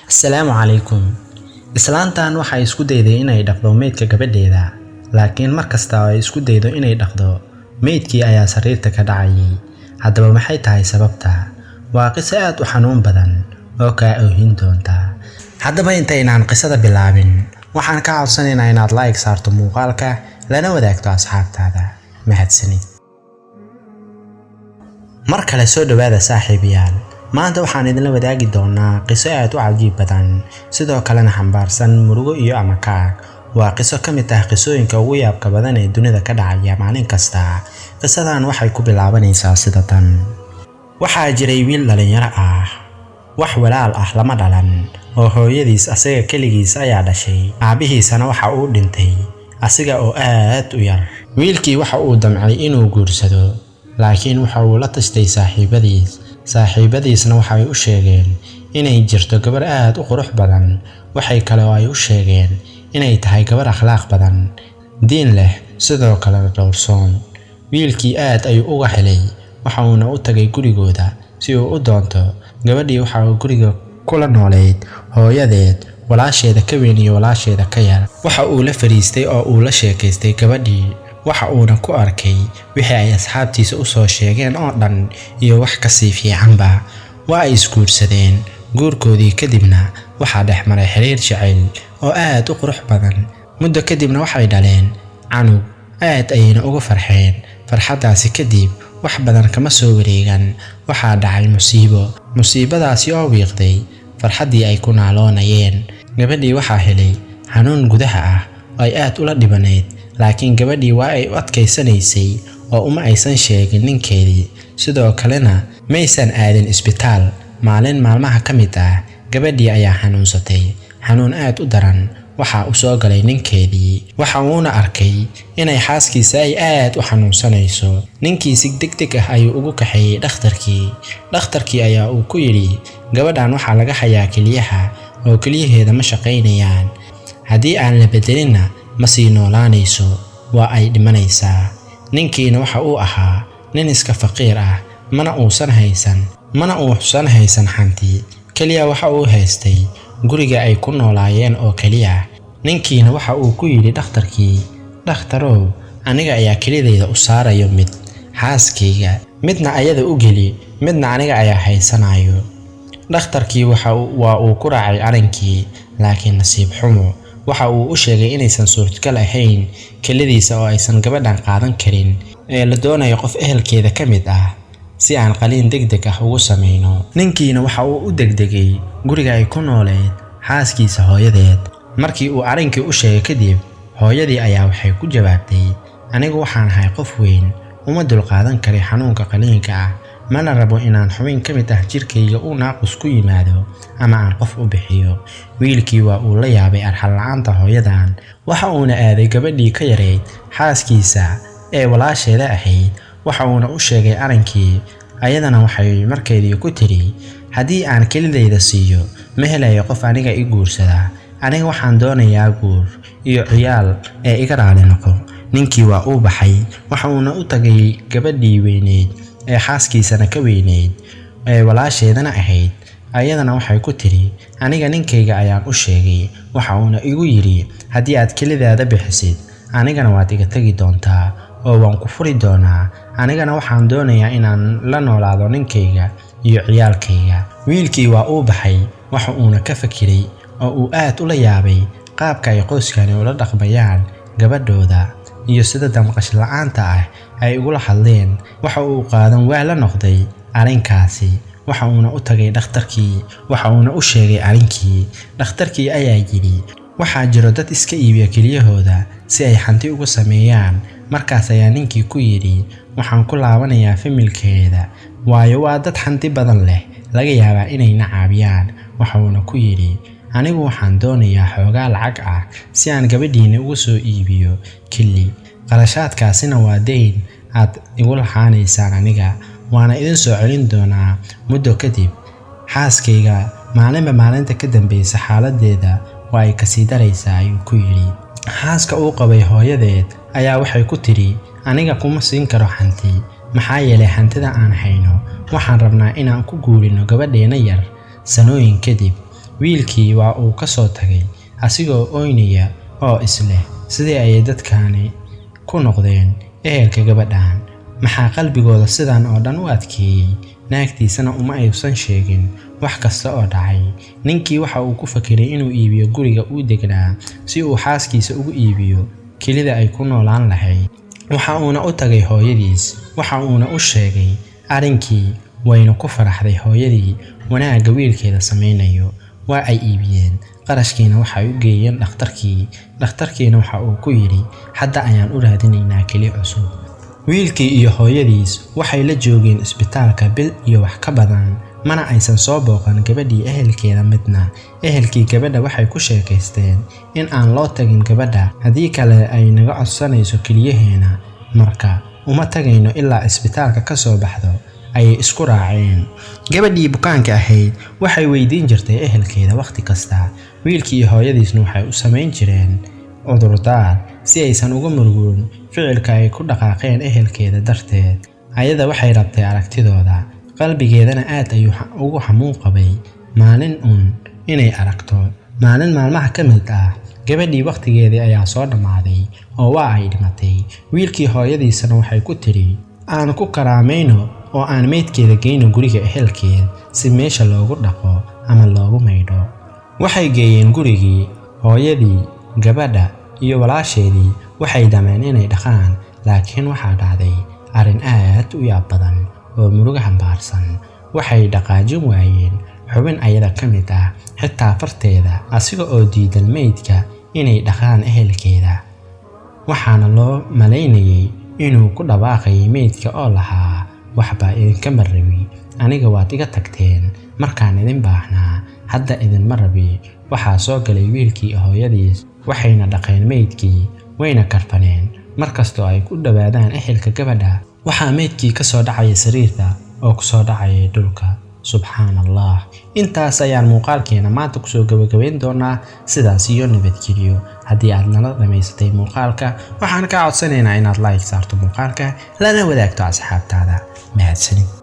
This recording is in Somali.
Assalaamu calaykum. Islaantan waxay isku dayday inay dhaqdo meydka gabadheeda, laakiin mar kasta oo ay isku daydo inay dhaqdo, meydkii ayaa sariirta ka dhacayay. Haddaba maxay tahay sababta? Waa qiso aad u xanuun badan oo kaa oohin doonta. Haddaba intaynaan qisada bilaabin, waxaan kaa codsanaynaa inaad like saarto muuqaalka, lana wadaagto asxaabtaada. Mahadsanid. Mar kale soo dhawaada, saaxiibayaal. Maanta waxaan idinla wadaagi doonaa qiso aad u cajiib badan, sidoo kalena xambaarsan murugo iyo amakaag. Waa qiso ka mid ah qisooyinka ugu yaabka badan ee dunida ka dhacaya maalin kasta. Qisadan waxay ku bilaabanaysaa sida tan. Waxaa jiray wiil dhalinyaro ah. Wax walaal ah lama dhalan, oo hooyadiis asaga keligiis ayaa dhashay. Aabihiisana waxa uu dhintay asiga oo aad u yar. Wiilkii waxa uu damcay inuu guursado, laakiin waxa uu la tashtay saaxiibadiis. Saaxiibadiisna waxay u sheegeen inay jirto gabar aad u qurux badan. Waxay kale oo ay u sheegeen inay tahay gabar akhlaaq badan, diin leh, sidoo kalena dhowrsoon. Wiilkii aad ayuu uga helay, waxa uuna u tagay gurigooda si uu u doonto gabadhii. Waxa uu guriga kula noolayd hooyadeed, walaasheeda ka weyn iyo walaasheeda ka yar. Waxa uu la fariistay oo uu la sheekaystay gabadhii, waxa uuna ku arkay wixii ay asxaabtiisa u soo sheegeen oo dhan iyo wax ka sii fiicanba. Waa ay isguursadeen. Guurkoodii kadibna waxaa dhex maray xiriir jacayl oo aad u qurux badan. Muddo kadibna waxay dhaleen canug, aad ayayna uga farxeen. Farxaddaasi kadib wax badan kama soo wareegan, waxaa dhacay musiibo, musiibadaasi oo wiiqday farxaddii ay ku naaloonayeen. Gabadhii waxaa helay xanuun gudaha ah oo ay aad ula dhibanayd, laakiin gabadhii waa ay u adkaysanaysay oo uma aysan sheegin ninkeedii, sidoo kalena maysan aadin isbitaal. Maalin maalmaha ka mid ah, gabadhii ayaa xanuunsatay xanuun aad u daran. Waxa uu soo galay ninkeedii, waxa uuna arkay inay xaaskiisa ay aad u xanuunsanayso. Ninkii si degdeg ah ayuu ugu kaxeeyey dhakhtarkii. Dhakhtarkii ayaa uu ku yidhi, "Gabadhan waxaa laga hayaa keliyaha oo keliyaheeda ma shaqaynayaan. Haddii aan la bedelinna ma sii noolaanayso, waa ay dhimanaysaa." Ninkiina waxa uu ahaa nin iska faqiir ah, mana uusan haysan hanti. Keliya waxa uu haystay guriga ay ku noolaayeen oo keliya. Ninkiina waxa uu ku yidhi dhakhtarkii, "Dhakhtarow, aniga ayaa kelidayda u saarayo mid xaaskayga, midna ayada u geli, midna aniga ayaa haysanayo." Dhakhtarkii waa uu ku raacay arrinkii, laakiin nasiib xumo waxa uu u sheegay inaysan suurtagal ahayn kelidiisa oo aysan gabadhan qaadan karin, ee la doonayo qof ehelkeeda ka mid ah si aan qaliin degdeg ah ugu samayno. Ninkiina waxa uu u degdegay guriga ay ku nooleed xaaskiisa hooyadeed. Markii uu arrinkii u sheegay kadib, hooyadii ayaa waxay ku jawaabtay, "Anigu waxaan ahay qof weyn, uma dulqaadan kari xanuunka qaliinka ah, mana rabo inaan xubin ka mid ah jirkayga uu naaqus ku yimaado ama aan qof u bixiyo." Wiilkii waa uu la yaabay arxan la'aanta hooyadan, waxa uuna aaday gabadhii ka yarayd xaaskiisa ee walaasheeda ahayd, waxa uuna u sheegay arrinkii. Ayadana waxay markeedii ku tiri, "Haddii aan kelidayda siiyo, ma helayo qof aniga i guursada. Aniga waxaan doonayaa guur iyo ciyaal ee iga raali noqo." Ninkii waa uu baxay, waxa uuna u tagay gabadhii weyneyd ee xaaskiisana ka weyneyd ee walaasheedana ahayd. Ayadana waxay ku tiri, "Aniga ninkayga ayaan u sheegay, waxa uuna igu yidhi haddii aad kelidaada bixisid, anigana waad iga tegi doontaa oo waan ku furi doonaa. Anigana waxaan doonayaa inaan la noolaado ninkayga iyo ciyaalkayga." Wiilkii waa uu baxay, waxa uuna ka fakiray oo uu aad ula yaabay qaabka ay qoyskani ula dhaqmayaan gabadhooda iyo sida damqasho la'aanta ah ay ugula hadleen. Waxa uu qaadan waa la noqday arrinkaasi, waxa uuna u tagay dhakhtarkii, waxa uuna u sheegay arrinkii. Dhakhtarkii ayaa yidhi, "Waxaa jiro dad iska iibiya keliyahooda si ay hanti ugu sameeyaan." Markaas ayaa ninkii ku yidhi, "Waxaan ku laabanayaa familkeeda, waayo waa dad hanti badan leh, laga yaabaa inayna caawiyaan." Waxa uuna ku yidhi, "Anigu waxaan doonayaa xoogaa lacag ah si aan gabadhiina uga soo iibiyo keli. Qarashaadkaasina waa dayn aad igu lahaanaysaan aniga, waana idin soo celin doonaa muddo kadib. Xaaskayga maalinba maalinta ka dambaysa xaaladdeeda waa ay kasii daraysaa," ayuu ku yidhi. Xaaska uu qabay hooyadeed ayaa waxay ku tidhi, "Aniga kuma siin karo hanti, maxaa yeelay hantida aan hayno waxaan rabnaa inaan ku guurino gabadheena yar sanooyin kadib." Wiilkii waa uu ka soo tagay asigoo ooynaya oo isleh sidee ayay dadkani ku noqdeen ehelka gabadhan, maxaa qalbigooda sidan oo dhan u adkeeyey. Naagtiisana uma aysan sheegin wax kasta oo dhacay. Ninkii waxa uu ku fakiray inuu iibiyo guriga uu degnaa si uu xaaskiisa ugu iibiyo kelida ay ku noolaan lahayd. Waxa uuna u tagay hooyadiis, waxa uuna u sheegay arrinkii, wayna ku faraxday hooyadii wanaagga wiilkeeda samaynayo. Waa ay iibiyeen, qarashkiina waxay u geeyeen dhakhtarkii. Dhakhtarkiina waxa uu ku yidhi hadda ayaan u raadinaynaa keli cusub. Wiilkii iyo hooyadiis waxay la joogeen isbitaalka bil iyo wax ka badan, mana aysan soo booqan gabadhii ehelkeeda midna. Ehelkii gabadha waxay ku sheekaysteen in aan loo tagin gabadha, haddii kale ay naga codsanayso keliyaheena, marka uma tagayno ilaa isbitaalka ka soo baxdo, ayay isku raaceen. Gabadhii bukaanka ahayd waxay weydiin jirtay ehelkeeda wakhti kasta. Wiilkii iyo hooyadiisna waxay u samayn jireen cudurdaar si aysan uga murugoon ficilka ay ku dhaqaaqeen ehelkeeda darteed. Ayada waxay rabtay aragtidooda, qalbigeedana aad ayuu ugu xamuun qabay maalin uun inay aragto. Maalin maalmaha ka mid ah gabadhii wakhtigeedii ayaa soo dhammaaday oo waa ay dhimatay. Wiilkii hooyadiisana waxay ku tiri aan ku karaamayno oo aan meydkeeda geyno guriga ehelkeed si meesha loogu dhaqo ama loogu maydho. Waxay geeyeen gurigii hooyadii, gabadha iyo walaasheedii. Waxay dameen inay dhaqaan, laakiin waxaa dhacday arrin aad u yaab badan oo murugo xambaarsan. Waxay dhaqaajin waayeen xubin ayada ka mid ah, xitaa farteeda, asiga oo diidan meydka inay dhaqaan ehelkeeda. Waxaana loo malaynayay inuu ku dhawaaqayay meydka oo lahaa waxbaa idinka marabi, aniga waad iga tagteen markaan idin baahnaa, hadda idinma rabi. Waxaa soo galay wiilkii hooyadiis, waxayna dhaqeen meydkii, wayna karfaneen. Markastoo ay ku dhowaadaan ehelka gabadha, waxaa meydkii ka soo dhacaya sariirta oo ku soo dhacaya dhulka. Subxaan Allah. Intaas ayaan muuqaalkeena maanta kusoo gabagabayn doonaa. Sidaas iyo nabadgelyo. Haddii aad nala dhamaysatay muuqaalka, waxaan kaa codsanaynaa inaad like saarto muuqaalka, lana wadaagto asxaabtaada. Mahadsanid.